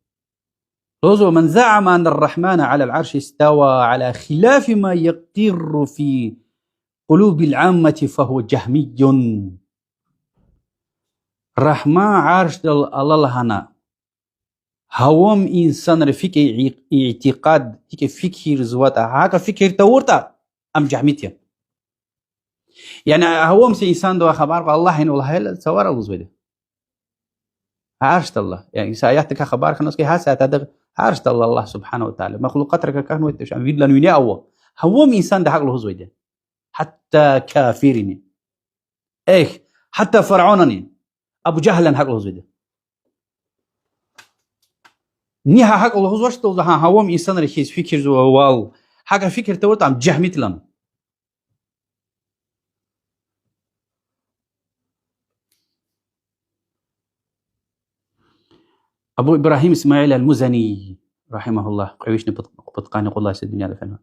Лугьузва: من زعم أن الرحمن على العرش استوى على خلاف ما يقر في قلوب العامة فهو جهمي. Рагьман аршдал ала лагьана гьавам инсанри фикӀ-, и-, итикъад, гьикӀ фикирзаватӀа, гьакӀа фикир тавуртӀа, ам жагьмит я. Яни гьавам са инсандавай хабар кьван, Аллагь гьина лагьайла, цавара лугьузвайди. Аршдалла. Яни са аятдикай хабар хьанваз хьи, гьар са аятда аршдалла Аллагь سبحانه وتعالى. Махлукъатрикай кӀанвайди туш, ам виридалай вине ава. Гьавам инсанди гьакӀ лугьузвайди. Гьатта кафирини. Эхь, гьатта фиръавнани, Абу Жагьлани гьакӀ лугьузвайди. Ни гьа-, гьакӀ лугьузвачтӀа, лугьузва, гьа, гьавам инсанри хьиз фикирзавайвал, гьакӀа фикир тавуртӀа, ам жагьмит я лагьана. Абу Ибрагьим Исмаил аль-Музани, رحمه الله, кьве вишни пуд-, пудкъанни кьуд лагьай йисуз дуьньяда фена.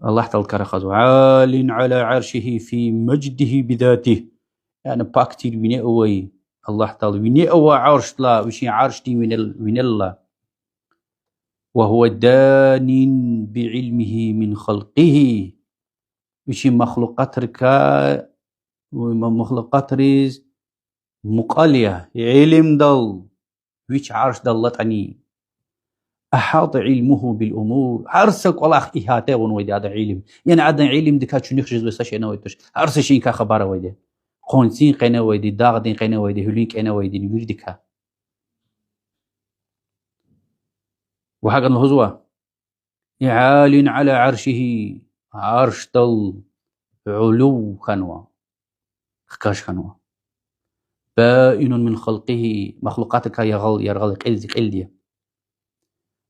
Аллагь Тааладикай рахазва: عال على عرشه في مجده بذاته. Яни пак тир вине авай, Аллагь Таала вине ава аршдилай, вичин аршдин винел-, винелай. وهو دان بعلمه من خلقه. Вичин махлукъатрикай, ма-, махлукъатриз мукьвал я, илимдал, вич аршдал алатӀани. أحاط علمه بالأمور. Гьар са кӀвалах игьата авунвайди адан илим. Яни адан илимдикай чуьнуьх жезвай са шейни авайди туш. Гьар са шейиникай хабар авайди. Къванцин къене авайди, дагъдин къене авайди, гьуьлуьн кӀене авайди, виридикай. Ва гьакӀни лугьузва: عال على عرشه, аршдал гӀулув хьанва, хкаж хьанва. بائن من خلقه, махлукъатрикай яргъал, яргъал, кьилди, кьилди я.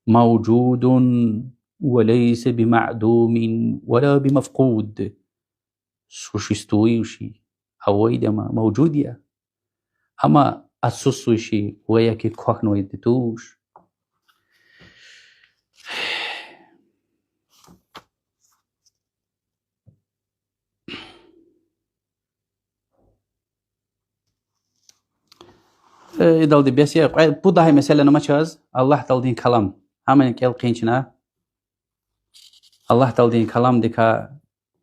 موجود وليس بمعدوم ولا بمفقود. Существующий, авайди ама, мавжуд я. Амма отсутствующий ва яки квахьнавайди туш. Э, идалди бес я, кьве-, пуд лагьай месэла ама чаз, Аллагь Тааладин калам. Гьамани кӀел хъийин чна. Аллагь Тааладин каламдикай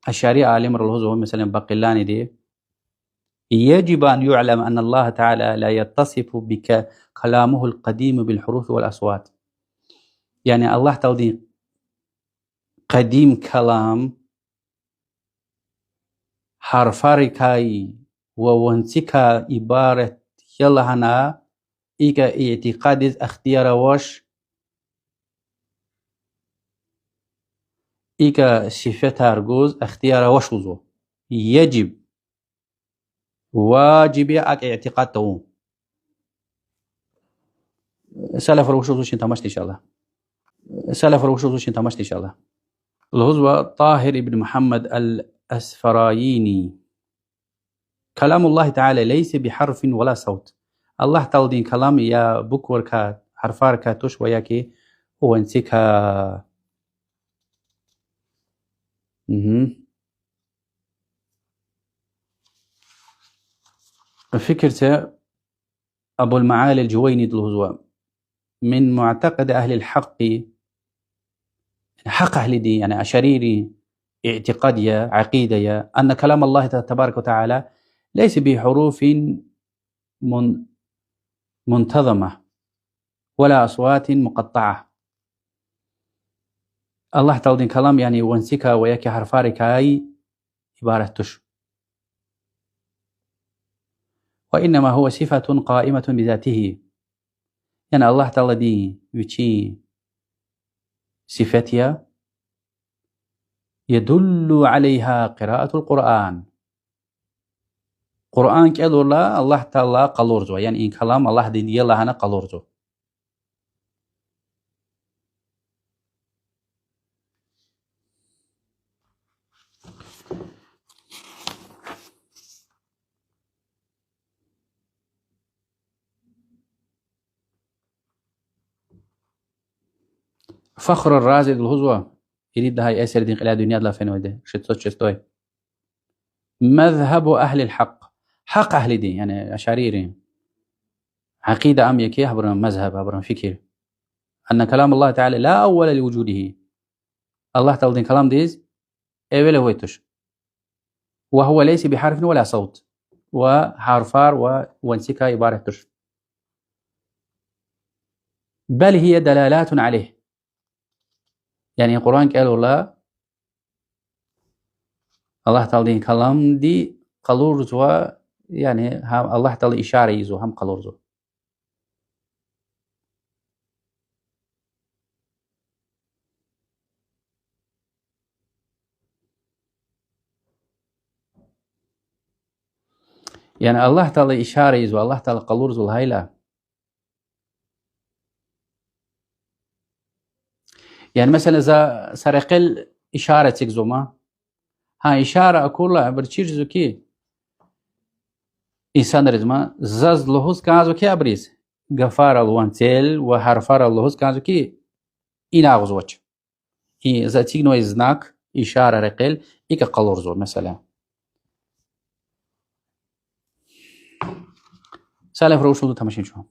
ашари алимри лугьузва, месела, Бакъиланиди: يجب أن يعلم أن الله تعالى لا يتصف بك-، كلامه القديم بالحروف والأصوات. Яни Аллагь Тааладин къадим калам гьарфарикай ва ванцикай ибарат я лагьана, икӀа итикъадиз ихтияр авач, икӀа сифетар гуз ихтияр авач лугьузва. يجب, важиб я акӀ итикъад тавун. Салафри вуч лугьузвачни тамашди, иншаллагь. Салафри вуч лугьузвачни тамашди, иншаллагь. Лугьузва Тагьир ибн Мугьаммад аль-Асфараини: كلام الله تعالى ليس بحرف ولا صوت. Аллагь Тааладин калам я букварикай, гьарфарикай туш ва яки ванцикай. Мгм. Фикир це, Абул Маали ал-Жувайниди лугьузва: من معتقد أهل الحق, гьакъ агьлидин, яни ашаририн итикъад я, акъида я, أن كلام الله تبارك وتعالى ليس بحروف من-, منتظمة ولا أصوات مقطعة. Аллагь Тааладин калам, яни ванцикай ва яки гьарфарикай ибарат туш. وإنما هو صفة قائمة بذاته. Яни Аллагь Тааладин вичин сифет я, يدل عليها قراءة القرآن. Къуръан кӀелайла Аллагь Таала къалурзава, яни и калам Аллагьдин я лагьана къалурзава. Фахр ар-Разиди лугьузва, ирид лагьай эсирдин кьиляй дуьньядилай фенвайди, шестьсот шестой. مذهب أهل الحق. Гьакъ агьлидин, яни ашаририн акъида ам я хьи, гьабурун мазгьаб, гьабурун фикир. أن كلام الله تعالى لا أول لوجوده. Аллагь Тааладин каламдиз эвел авай туш. وهو ليس بحرف ولا صوت. Ва гьарфар ва ванцикай ибарат туш. بل هي دلالات عليه. Яни Къуръан кӀелайла Аллагь Тааладин каламди къалурзава, яни гьам Аллагь Таала ишара ийизва, гьам къалурзава. Яни Аллагь Таала ишара ийизва, Аллагь Таала къалурзава лагьайла, яни, месела, за са рекьел ишара эцигзава ман. Гьа ишара акурла, абур чир жезва хьи, инсанриз ман, заз лугьуз кӀанзава хьи абуриз, гафарал, ванцел ва гьарфарал лугьуз кӀанзава хьи, ина агъузвач. И за эцигнавай знак, ишара, рекьел икӀ къалурзава, месела. Салафра вуч лугьуда тамашин чун.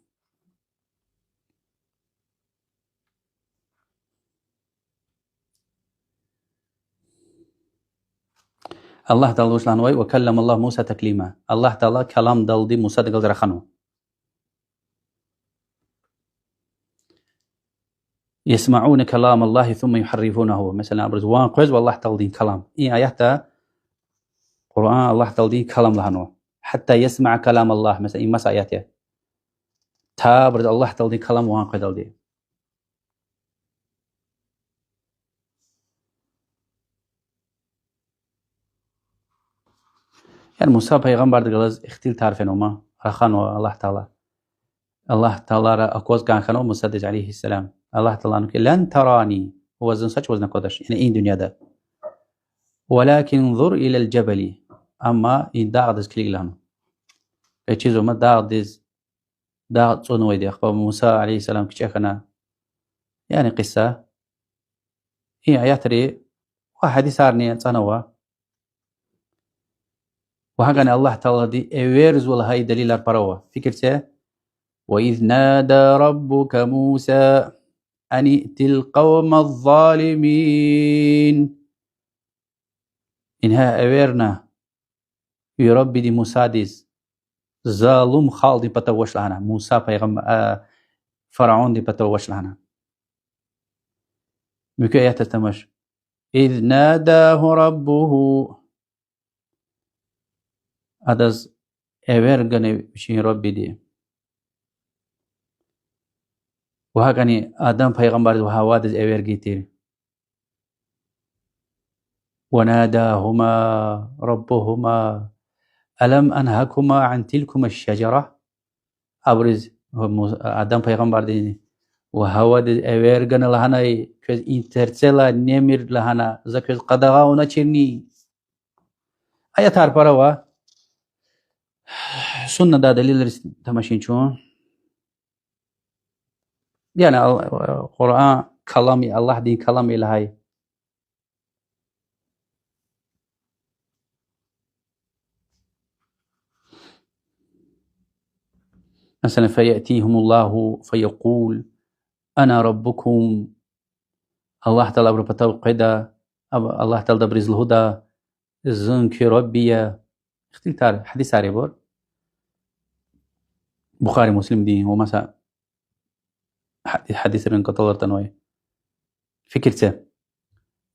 Аллагь Таала вуч лагьанвай: وكلم الله موسى تكليما. Аллагь Таала каламдалди Мусадихъ галаз раханва. يسمعون كلام الله ثم يحرفونه. Месела, абуруз ван къвезва Аллагь Тааладин калам. И аятда Къуръан Аллагь Тааладин калам лагьанва. حتى يسمع كلام الله. Месела, и маса аят я. Та абуруз Аллагь Тааладин калам ван къведалди. Яни Муса пайгъамбардихъ галаз ихтилатар фенва ман, раханва Аллагь Таала. Аллагь Таалара акваз кӀан хьанва Мусадиз, عليه السلام. Аллагь Таала лагьанва хьи: لن تراني, ваз зун са чӀавузни аквадач, яни и дуьньяда. ولكن انظر إلى الجبل, амма и дагъдиз килиг лагьанва. Къе чизва ман дагъдиз, дагъ цӀунвайди, ахпа Муса, عليه السلام, кичӀе хьана. Яни къисса. И аятри ва гьадисарни цӀанава. Ва гьакӀни Аллагь Таалади эверзава лагьай далилар пара ава. Фикир це: وإذ نادى ربك موسى أن ائت القوم الظالمين. Ингье эверна ви Раббиди Мусадиз, залум халкьдин патав вач лагьана, Муса пайгъам-, а, фараондин патав вач лагьана. Муькуь аятдиз тамаш. إذ ناداه ربه. Адаз эвер гана вичин Раббиди. Ва гьакӀни Адам пайгъамбардиз ва Гьавадиз эвер гайи тир. وناداهما ربهما ألم أنهكما عن تلكما الشجرة؟ Абуруз, Адам пайгъамбардиз ва Гьавадиз эвер гана лагьанай, квез и терцелай немир лагьана, за квез къадагъа авуначирни? Аятар пара ава. Суннадай далилриз тамашин чун. Яни Ал-, Къуръан калам я, Аллагьдин калам я лагьай. Месела, فيأتيهم الله فيقول: أنا ربكم. Аллагь Таала абурун патав къведа, аб-, Аллагь Таала абуруз лугьуда: Зун куь Рабби я. Ихтилатар, гьадисар я абур. Бухари, Муслимдин ва маса гьади-, гьадисрин кӀватӀалра атанвай. Фикир це.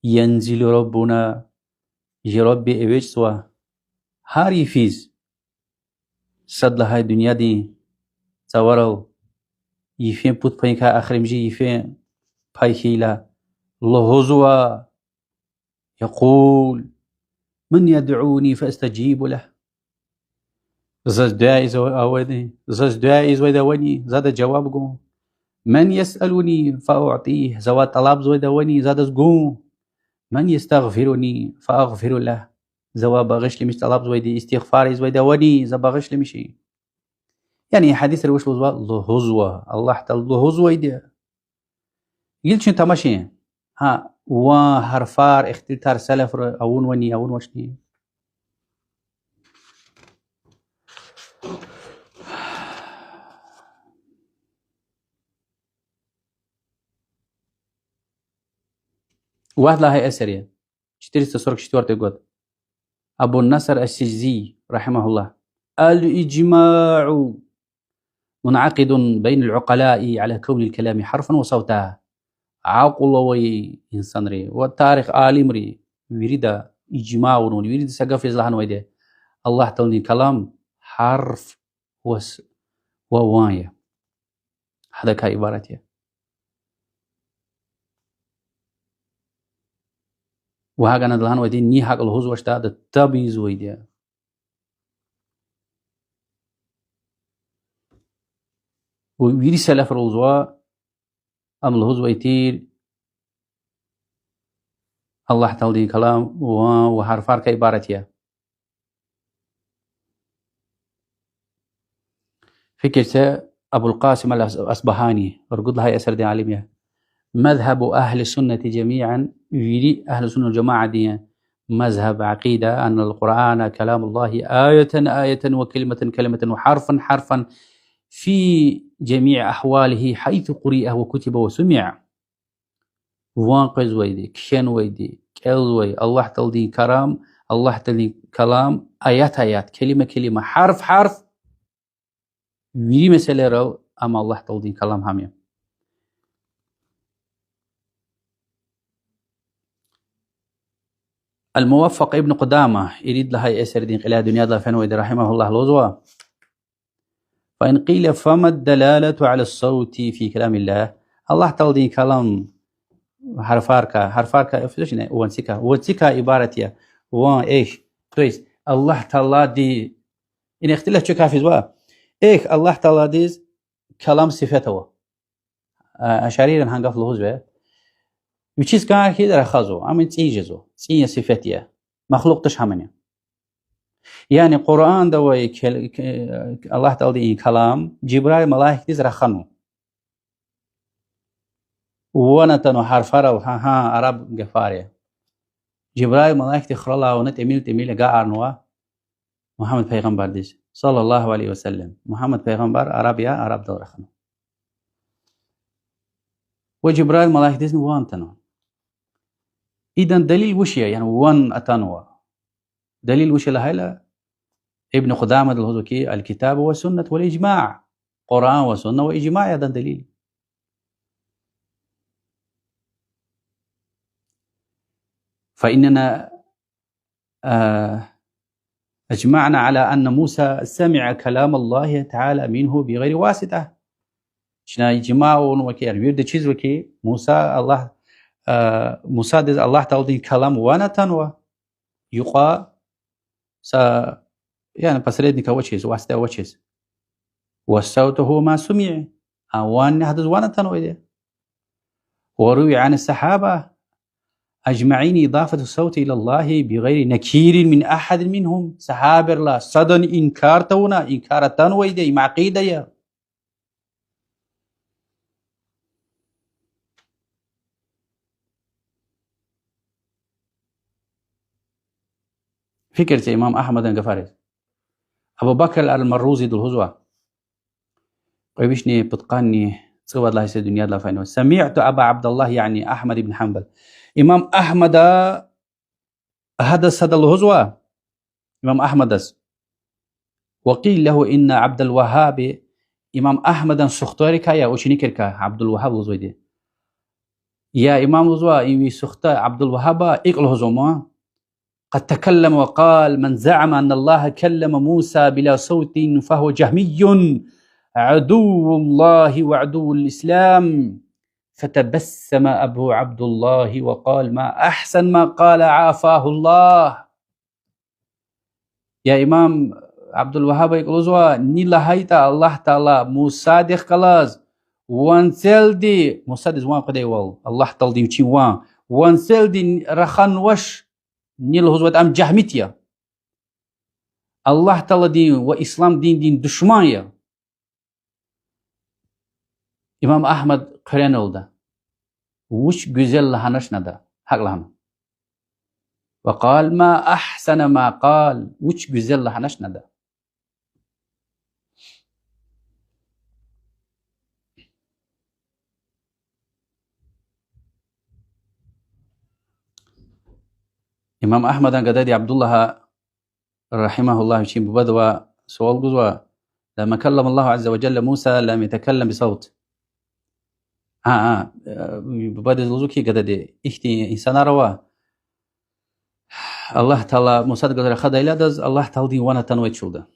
ينزل ربنا, жи Рабби эвичӀзава гьар йифиз, сад лагьай дуьньядин цаварал, йифен пуд пайикай эхиримжи йифен пай хьайила, лугьузва: يقول: من يدعوني فأستجيب له. Заз дуьа ийизвайда авани, заз дуьа ийизвайда авани, за адаз жаваб гун. من يسألني فأعطيه, завай тӀалабзавайда авани, за адаз гун. من يستغفرني فأغفر له, завай багъишламиш тӀалабзавайди, истигъфар ийизвайда авани, за багъишламишин. Яни и гьадисра вуч лугьузва? Лугьузва, Аллагь Таала лугьузвайди я. Гила чун тамашин. Гьа, ван гьарфар, ихтилатар салафра авунвани, авунвачни. Вад лагьай эсер я. Четыреста сорок четвёртый год. Абу Наср ас-Сизи, рахимагьуллагь. الإجماع منعقد بين العقلاء على كون الكلام حرفا وصوتا. Акьул авай инсанри ва тарих алимри вирида ижма авунва, вирида са гаф яз лагьанвайди я: Аллагь Тааладин калам гьарф ва с-, ва ван я. Гьадакай ибарат я. Ва гьакӀни ада лагьанвайди, ни гьакӀ лугьузвачтӀа, ада таб ийизвайди я. Ва вири салафри лугьузва, ам лугьузвай тир Аллагь Тааладин калам ван ва гьарфарикай ибарат я. Фикир це, Абул Къасим ал-Ас-, Асбагьани, ругуд лагьай эсердин алим я. مذهب أهل السنة جميعا, вири أهل السنة والجماعة дин мазгьаб, акъида, أن القرآن كلام الله آية آية وكلمة كلمة وحرفا حرفا في جميع أحواله حيث قرئ وكتب وسمع. Ван къвезвайди, кхьенвайди, кӀелзавай Аллагь Тааладин калам, Аллагь Тааладин калам, аят-аят, келима-келима, гьарф-гьарф, вири месэлайрал ам Аллагь Тааладин калам гьам я. Ал-Муваффакъ ибн Къудама, ирид лагьай эсердин кьиляй дуьньядилай фенвайди, рахимагьуллагь, лугьузва: فإن قيل فما الدلالة على الصوت في كلام الله؟ Аллагь Тааладин калам гьарфарикай, гьарфарикай, ванцикай, ванцикай ибарат я, ван, эхь. То есть Аллагь Таалади-, ина ихтилат чӀукай физва. Эхь, Аллагь Тааладиз калам сифет ава. А, ашарийри гьа гаф лугьузва. Вичиз кӀан хьиз рахазва, амма цӀийи жезва. ЦӀийи я, сифет я. Махлукь туш гьамани. Яни Къуръанда авай кел-, к-, Аллагь Тааладин калам Жибраил малаикдиз раханва. Ван атанва гьарфарал, гьа, гьа, араб гафар я. Жибраил малаикди хуралай вуна тӀимил-тӀимил агакьарнава Мугьаммад пайгъамбардиз, صلى الله عليه وسلم. Мугьаммад пайгъамбар араб я, арабдал раханва. Ва Жибраил малаикдизни ван атанва. Идан далил вуч я, яни ван атанва? Далил вуч я лагьайла, Ибн Къудамада лугьузва хьи, الكتاب والسنة والإجماع. Къуръан ва сунна ва ижма я адан далил. فإننا, а, أجمعنا على أن موسى سمع كلام الله تعالى منه بغير واسطة. Чна ижма авунва хьи, яни вирида чизва хьи, Муса Аллагь, а, Мусадиз Аллагь Тааладин калам ван атанва. Юкьва са, яни посредник авачиз, васита авачиз. والصوت هو ما سمع. А ванни гьадаз ван атанвайди я. وروي عن الصحابة أجمعين إضافة الصوت إلى الله بغير نكير من أحد منهم. Сагьабайрилай садани инкар тавуна, инкар атанвайди я, им акъида я. Фикир це имам Агьмадан гафариз. Абу Бакр ал-Марузиди лугьузва. Кьве вишни пудкъанни цӀувад лагьай йисуз дуьньядилай фенва. سمعت أبا عبد الله, яни Агьмад ибн Гьанбал. Имам Агьмада, гьадаз сада лугьузва, имам Агьмадаз. وقيل له إن عبد الوهاب, имам Агьмадан сухтарикай, я ученикрикай, Абдул Вагьаб лугьузвайди. Я имам, лугьузва, и ви сухта Абдул Вагьаба икӀ лугьузва ман: قد تكلم وقال: من زعم أن الله كلم موسى بلا صوت فهو جهمي عدو الله وعدو الإسلام. فتبسم أبو عبد الله وقال: ما أحسن ما قال، عافاه الله. Я имам, Абдул Вагьаба икӀ лугьузва: ни лагьайтӀа Аллагь Таала Мусадихъ галаз ванцелди, Мусадиз ван къведайвал, Аллагь Тааладин вичин ван, ванцелди раханвач, ни лугьузватӀа, ам жагьмит я. Аллагь Тааладин ва ислам диндин душман я. Имам Агьмад хъуьреналда. Вуч гуьзел лагьаначни ада, гьакӀ лагьана. وقال: ما أحسن ما قال, вуч гуьзел лагьаначни ада. Имам Агьмадан гадади Абдуллагьа رحمه الله вичин бубадивай суал гузва: لما كلم الله عز وجل موسى لم يتكلم بصوت. Гьа, гьа, э, бубадиз лугьузва хьи, гадади, ихьтин инсанар ава, Аллагь Таала Мусадихъ галаз рахадайла адаз Аллагь Тааладин ван атанвай чилда.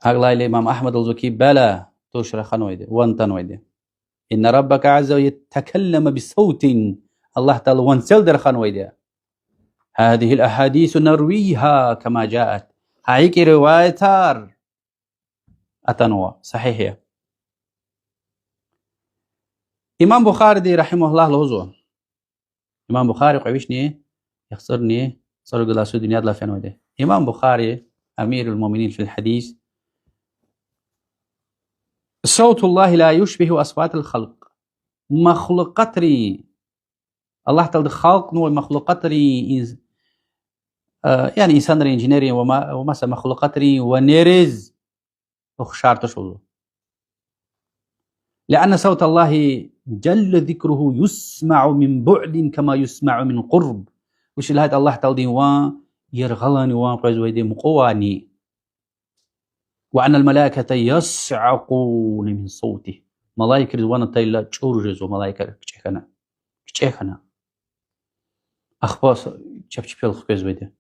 ГьакӀ лагьайла имам Агьмада лугьузва хьи, бала, туш, раханвайди, ван атанвайди. إن ربك عز وجل تكلم بصوت, Аллагь Таала ванцелди раханвайди я. هذه الأحاديث نرويها كما جاءت. Гьа икӀ риваятар атанва, сагьигь я. Имам Бухариди رحمه الله лугьузва. Имам Бухари кьве вишни яхцӀурни цӀуругуд лагьай йисуз дуьньядилай фенвайди. Имам Бухари, أمير المؤمنين في الحديث, صوت الله لا يشبه أصوات الخلق. Махлукъатрин, Аллагь Таалади халкьнавай махлукъатрин, инс-, э, яни инсанрин, жинерин ва ма-, ва маса махлукъатрин ванериз ухшар туш лугьузва. لأن صوت الله جل ذكره يسمع من بعد كما يسمع من قرب. Вучиз лагьайтӀа Аллагь Тааладин ван яргъалайни ван къвезвайди мукьувани. وأن الملائكة يصعقون من صوته. Малаикриз ван атайла чӀур жезва малаикар, кичӀе хьана. КичӀе хьана. Ахпа с-, чеб чпел хквезвайди.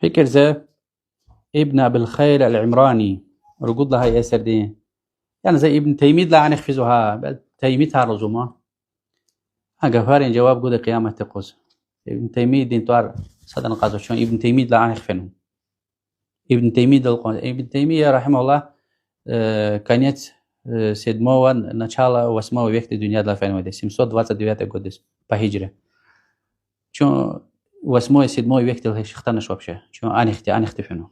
Фикир це, Ибн Абил Хайр ал-Имрани, ругуд лагьай эсердин. Яни за Ибн Таймиядилай анихъ физва гьа, бел Таймиятар лугьузва ман. Гьа гафарин жаваб гуда къияматдин юкъуз. Ибн Таймиядин тӀвар садани кьазва чун, Ибн Таймиядилай анихъ фена. Ибн Таймиядал кьван, Ибн Таймия, رحمه الله, э, конец, э, седьмого, начало восьмого векда дуьньядилай фенвайди, семьсот двадцать девятый годдиз по гьижре. Чун восьмой, седьмой векдал гьич хтанач вообще. Чун анихъди, анихъди фена.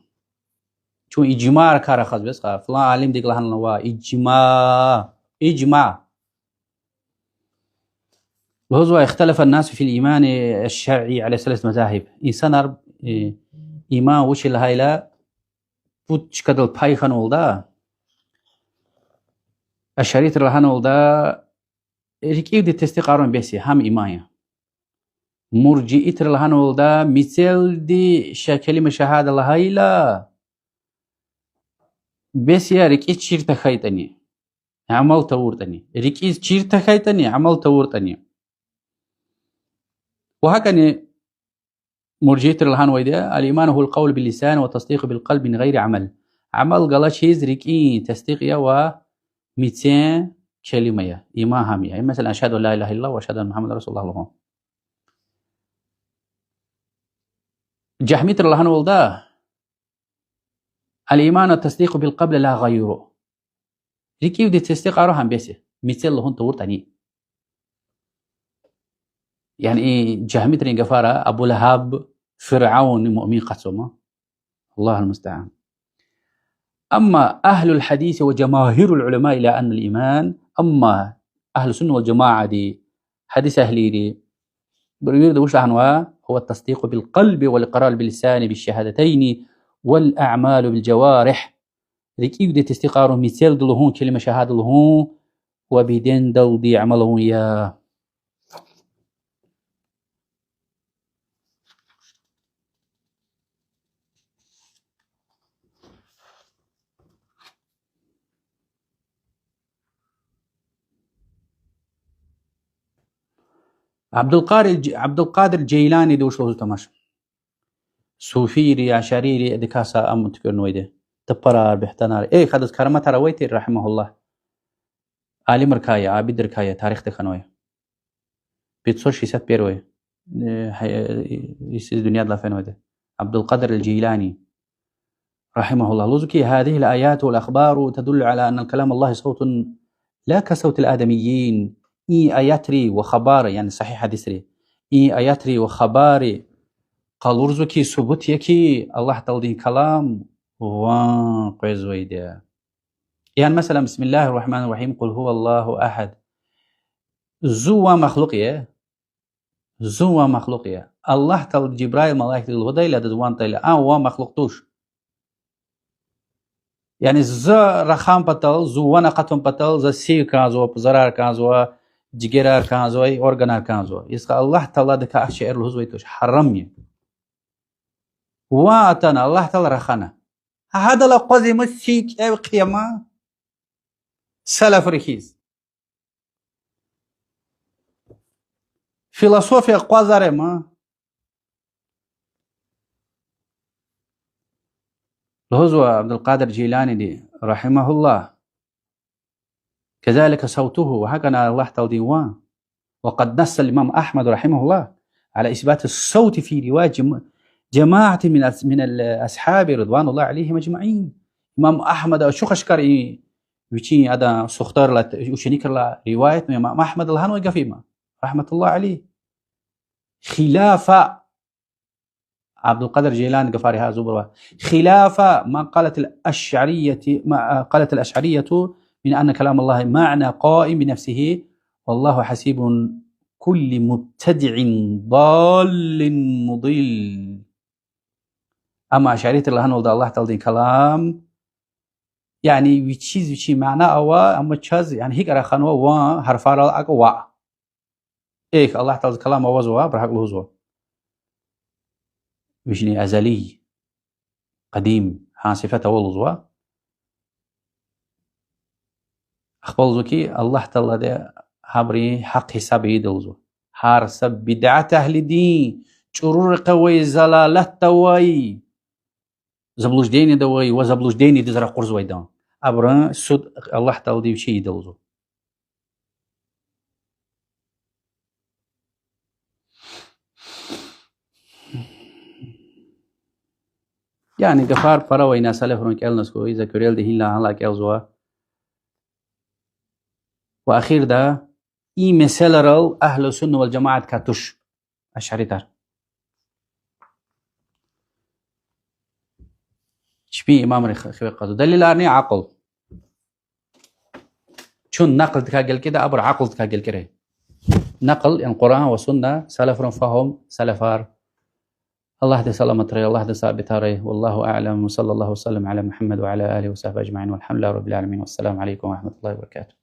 Чун ижмарикай рахазва бес, флан алимди икӀ лагьанва, ижма, ижма. Лугьузва: اختلف الناس في الإيمان الشرعي على ثلاث مذاهب. Инсанар, э, иман вуч я лагьайла, пуд чкадал пай хьанвалда, ашаритри лагьанвалда, рикӀивди тестикьарун бес я, гьам иман я. Муржиитри лагьанвалда, мецелди ша-, келима шагьада лагьайла, бес я рикӀиз чир тахьайтӀани, амал тавуртӀани. РикӀиз чир тахьайтӀани, амал тавуртӀани. Ва гьакӀни муржиитри лагьанвайди я: الإيمان هو القول باللسان والتصديق بالقلب من غير عمل. Амал галачиз рикӀин тасдикь я ва мецин келима я, иман гьам я. Месела, أشهد أن لا إله إلا الله وأشهد أن محمدا رسول الله лугьун. Жагьмитри лагьанвалда, الإيمان التصديق بالقلب لا غير. РикӀивди тасдикьарун гьам бес я. Мецел лугьун тавуртӀани. Яни и жагьмитрин гафара, Абу Лагьаб, Фиръавн муъмин къачума. الله المستعان. أما أهل الحديث وجماهير العلماء إلى أن الإيمان, амма агьлу сунна вал жамаади, гьадис агьлийри, бир вирида вуч лагьанва: هو التصديق بالقلب والإقرار باللسان بالشهادتين والأعمال بالجوارح. РикӀивди тасдикьарун, мецелди лугьун, келима шагьада лугьун ва бедендалди амал авун я. Абдулкъадир, Абдулкъадир Жейланиди вуч лугьуз тамаш. Суфийри, ашарийри, эдакай са ам туькӀуьрнавайди. Тапарар, буьгьтанар. Эхь, адаз караматар авай тир, رحمه الله. Алимрикай я, абидрикай я, тарихдин хьанвай. Пятьсот шестьдесят первый, э, гьа-, э, йисуз дуьньядилай фенвайди. Абдулкъадир аль-Жейлани, رحمه الله, лугьузва хьи: هذه الآيات والأخبار تدل على أن كلام الله صوت لا كصوت الآدميين. И аятри ва хабар, яни сагьигь гьадисри, и аятри ва хабарри къалурзава хьи, субут я хьи, Аллагь Тааладин калам ван къвезвайди я. Яни, месела, بسم الله الرحمن الرحيم، قل هو الله أحد. Зун ван махлукь я. Зун ван махлукь я. Аллагь Таалади Жибраил малаикдиз лугьудайла, адаз ван атайла, а ван махлукь туш. Яни за рахан патал, зун ван акъатун патал, за сив кӀанзава, пӀузарар кӀанзава, жигерар кӀанзава, органар кӀанзава. Ихьтин Аллагь Тааладикай а шейэр лугьузвай туш, гьарам я. Ван атана, Аллагь Таала рахана. Гьадал акъвазима, сив кӀев хъия ма, салафри хьиз. Философия акъвазарема. Лугьузва Абдулкъадир Жейланиди, رحمه الله: كذلك صوته, ва гьакӀни Аллагь Тааладин ван. وقد نص الإمام أحمد رحمه الله على إثبات الصوت في رواية جم-، جماعة من أص-، من الأصحاب رضوان الله عليهم أجمعين. Имам Агьмада ачух-ашкара и вичин адан сухтарилай, ученикрилай риваятна, имам Агьмада лагьанвай гаф я им, رحمة الله عليه. خلاف عبد القادر الجيلاني, гафар гьа зубарва. خلاف ما قالت الأشعرية، ما قالت الأشعرية من أن كلام الله معنى قائم بنفسه، والله حسيب كل مبتدع ضال مضل. Амма ашаритри лагьанвалда Аллагь Тааладин калам, яни вичиз вичин мана ава, амма чаз, яни гьикӀ раханва ван гьарфарал акӀ ваъ. Эхь, Аллагь Тааладин калам авазва, абуру гьакӀ лугьузва. Вични азалий, къадим, гьа сифат ава лугьузва. Ахпа лугьузва хьи, Аллагь Таалади гьабурун гьахъ-гьисаб ийида лугьузва. Гьар са бидат агьлидин чӀуру рекье авай, залалатда авай, заблуждениеда авай ва заблуждениедиз ракъурзавайдан, абурун суд Аллагь Таалади вичи ийида лугьузва. Яни гафар пара ава, ина салафрин кӀелназ хьуй, за куьрелди гьинлай гьанлай кӀелзава. Ва ахирда, и месэлайрал агьлу сунна вал жамаатдикай туш ашаритар. Чпин имамри хиве кьазва. Далиларни акьул. Чун накълдикай гелкӀида, абуру акьулдикай гелкӀирай. Накъл, яни Къуръан ва сунна, салафрин фагьум, салафар. Аллагьди саламатрай, Аллагьди сабитарай. والله أعلم، وصلى الله وسلم على محمد وعلى آله وصحبه أجمعين، والحمد لله رب العالمين، والسلام عليكم ورحمة الله وبركاته.